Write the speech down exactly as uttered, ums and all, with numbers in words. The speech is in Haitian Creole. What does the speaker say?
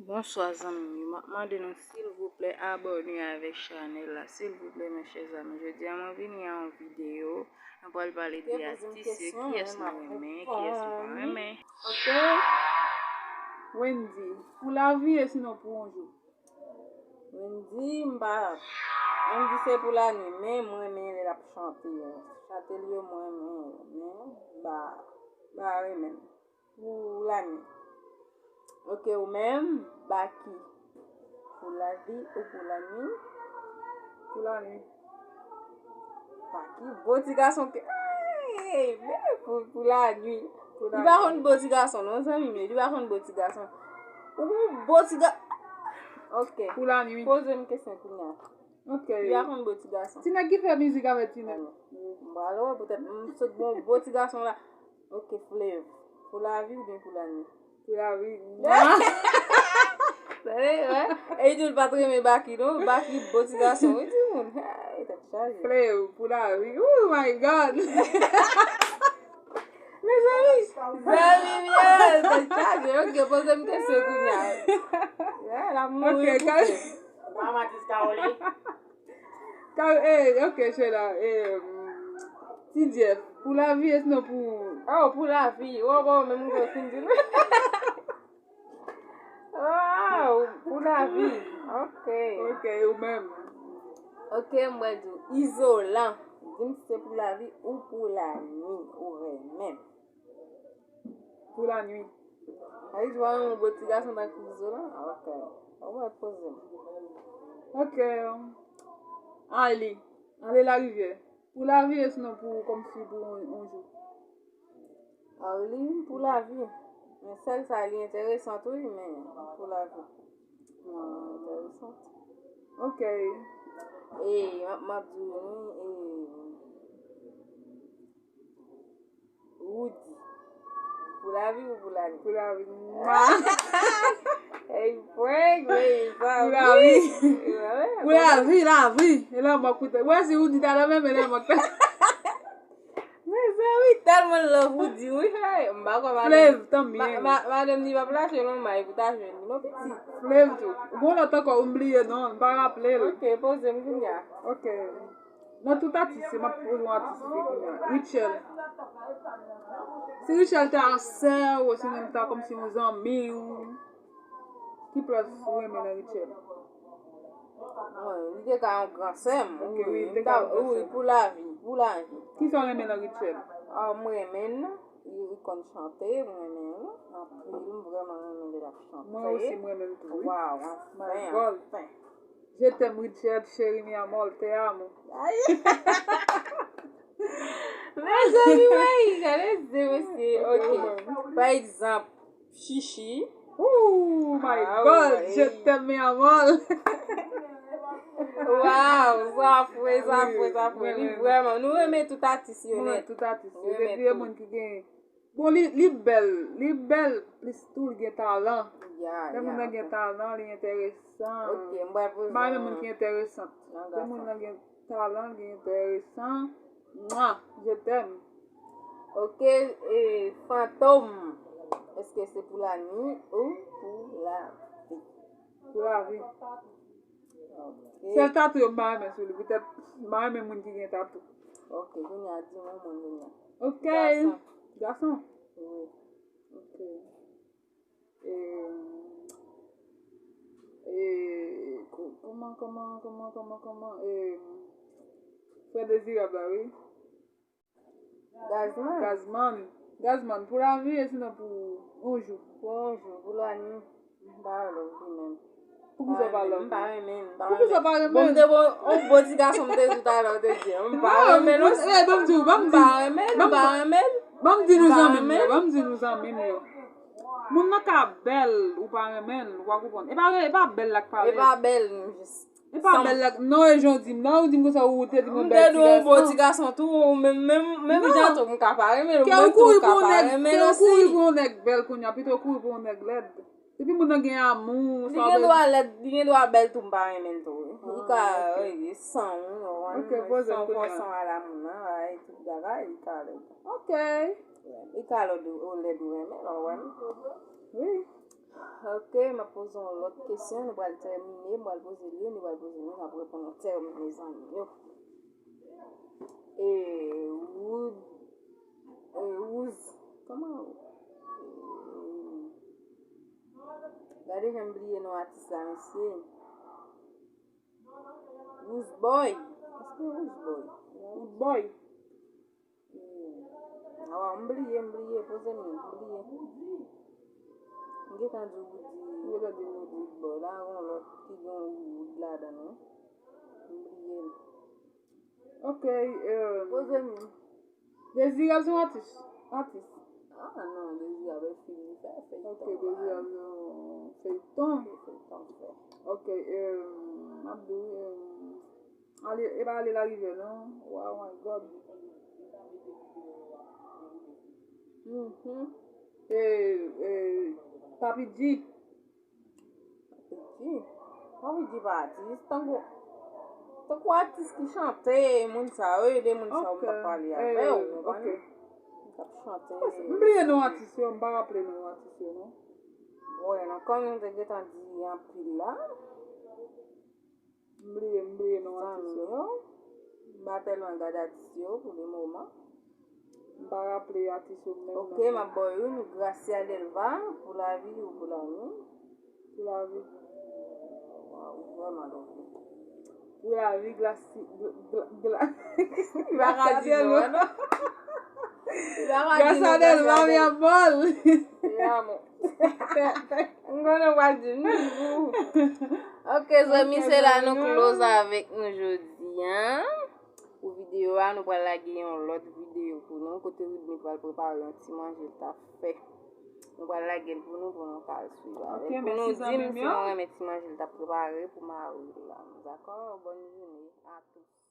Bonswa zanmi m yo, m ap mande nou silvouplè abòne avèk chanèl la, silvouplè mes chers amis. Jodi a mwen vini a yon videyo, nou pral pale de atis yo, kiyès nou renmen, kiyès nou pa renmen. Ok. Wendy, pou lavi e sinon pou yon jou? Wendy, m pa, Wendy se pou lanwi, men mwen renmen lè l ap chante. Chante l yo, mwen renmen yo, men m pa, m pa renmen l. Pou lanwi. Ok, ou menm, Baky. Pou lavi ou pou lanwi? Pou lanwi. Baky, bo ti gason ke, ay, men pou, pou lanwi. Li pa konn bo ti gason, non, zanmi m yo. Li pa konn bo ti gason. Ou bo ti ga-, ok. Pou lanwi. Poze m kesyon kounye a. Ok. Li pa konn bo ti gason. Ti nèg ki fè mizik avèk ti nèg. M pral wè, poutèt m sot bon bo ti gason la. Ok, Flev. Pou lavi oubyen pou lanwi? Pou lavi. Tande, wè. E li di l pa t renmen Baky, non. Baky bo ti gason, wi, timoun. Ay, tèt chaje. Flev, pou lavi. Oh my God. Mezanmi, zanmi m yo, tèt chaje. Ok, poze m kesyon kounye a. Yeah, l ap mouri. Ok, bouke. Mama dis Kaoli. Ka, eh, ok, Sheila, eh, Ti Jeff, pou lavi, e sinon pou... Oh, pou lavi. Oh, bon, menm gwo fin di. Wow, pou lavi. Ok. Ok, ou menm? Ok, mwen di w, Izolan. Di m si se pou lavi ou pou lanwi, ou renmen. Pou lanwi. Ay, jwa yon bo ti gason tankou Izolan. Ok. Ou wè, poze m. Ok. Arly. Arly Larivière. Pou lavi e sinon pou kòmsi pou yon, yon jou? Arly, pou lavi. Men sèl sa, li enteresan tou, wi, men pou lavi. Enteresan. Ok. E, m ap, m ap di w, wi, e, Roody. Pou lavi ou pou lanwi? Pou lavi. Ey, prank, men sa. Pou lavi. Pou lavi, lavi. E la, mwen koute. Wè, si Roody ta nan men, men la, mwen koute. Mezanmi, tèlman love Roody, wi. Hey, m pa kwè madanm. Flev, tanbyen. Ma-, ma-, madanm ni p ap lache non, may pou ta jwenn li, non, pitit. Flev tou. Gon lòt ankò, ou m bliye non, m pa raple l. Ok, poze m kounye a. Ok. Nan tout atis, se m ap poze yon atis fi kounye a. Rutshelle. Si Rutshelle ta sè w, osnon ta kòmsi yon zanmi w, ki plas ou renmen nan Rutshelle? Bon, li te ka yon gran sè m. Ok, wi, li te ka yon gran sè m. Wi, pou lavi, pou lavi. Kisa w renmen nan Rutshelle? Ah, m renmen l. Li, li konn chante, m renmen l anpil. M vrèman renmen lè l ap chante. Mwen osi, m renmen l tou, wi. Waw, anfen, anfen. Je t'aime, Rutshelle, chérie, mi amor, te amo. Ay. Mezanmi, wey, gade se mesye. Ok. Pa egzanp, Chichi. Oh my God, je t'aime, mi amor. Waw, sa fre, sa fre, sa fre. Li vrèman, nou renmen tout atis yo nèt. Nou renmen tout atis yo. Depi e moun ki gen Bon, li, li bèl, li bèl, plis tou, li gen talan. Ya, ya. Lè moun nan gen talan, li enteresan. Ok, m pral poze yon... M pa renmen moun ki enteresan. Lè moun nan gen talan, li enteresan. Mwa, je t'aime. Ok, e, Fantom, èske se pou lanwi ou pou lavi? Pou lavi. Ok. Sèl tatouyo m pa renmen sou li, poutèt m pa renmen moun ki gen tatou. Ok, kounye a di m yon moun kounye a. Ok. Gason. Gason? Wi. Ok. E, e, ko-, kòman, kòman, kòman, kòman, kòman, e, frè Dezirab la, wi. Gazman. Gazman. Gazman, pou lavi, e sinon pou yon jou? Pou yon jou, pou lanwi. M pa love li menm. Poukisa w pa love li? M pa renmen l, m pa renmen l. Poukisa w pa renmen l? Bon, m te bon, yon bon ti gason, m te di w talè, w te di, m pa renmen l osi. Non, eh, ban m di w, ban m di w. M pa renmen l, m pa renmen l. Ban m di nou zanmi m yo, ban m di nou zanmi m yo. Moun nan ka bèl, ou pa renmen l, ou pa konprann. E pa, e pa bèl la k pale. E pa bèl, nou jis. E pa bèl la, non, e jan w di m nan, ou di m konsa, ou te di m yon bèl ti gason. M te di w yon bon ti gason tou, ou menm, menm, menm jan tou, m ka pa renmen l, ou menm tou, ou ka pa renmen l osi. Kè w kouri pou yon nèg bèl kounye a, pito w kouri pou yon nèg lèd. Depi moun nan gen amou, sa w vle di. Li gen dwa lèd, li gen dwa bèl tou, m pa renmen l tou. Li ka, wi, san ou, ou konprann, san ou pran san a la moun nan, ay, tout bagay, li ka lèd. Ok. Li ka lèd ou, ou lèd ou renmen l, ou wè m. Wi. Ok, m ap poze yon lòt kesyon. Nou pral tèmine. M pral poze l, nou pral poze l, nou ap reponn yon tèmine, zanmi yo. E, Wood, e, Wouz, kòman? E, gade jan m bliye non atis la, mesye. Wood Boy. Èske Wood Boy? Wood Boy. Hmm. Awa, m bliye, m bliye, poze m, m bliye. M gentan di Wood Boy la, yon lòt ki gen Wood ladan l, wi. M bliye l. Ok, euh, poze m. Dezirab se yon atis. Atis. Ah non, Dezirab e fim li fè, feyton. Ok, Dezirab se yon feyton. Feyton fè. Ok, euh, m ap di w, euh, ale, e pa ale larivyè non. Wow, my God. Mhm. E, e, Papi G. Papi G. Papi G pa atis. Tankou, tankou atis ki chante, moun sa yo, e de moun sa yo m t ap pale avè w, ou konprann? M t ap chante. M bliye non atis yo, m pa raple non atis yo non. Wè, nan kan nou te gentan di anpil la. M bliye, m bliye non atis yo. Zanmi yo, m pa tèlman gade atis yo pou le moman. M pa raple atis yo menm. Ok, m ap ba w youn, Gracia Delva, Pou lavi ou pou lanmou. Pou lavi. Waw, vrèman love. Pou lavi, Glasi, gla, gla, gla. Li pa ka di non, non. Li pa ka di non, Gracia Delva, mi amor. Mi amor. M konnen w pral di m, m di pou ou. Ok, zanmi, se la nou close avèk nou jodi a. Pou videyo a, nou pral lage yon lòt videyo pou nou, kote Widney pral prepare yon ti manje l t ap fè. Nou pral lage l pou nou, pou nou ka al swiv avè l. Pou nou di m si nou renmen ti manje l t ap prepare pou mari l la. Dakò? Bòn jounen a tous.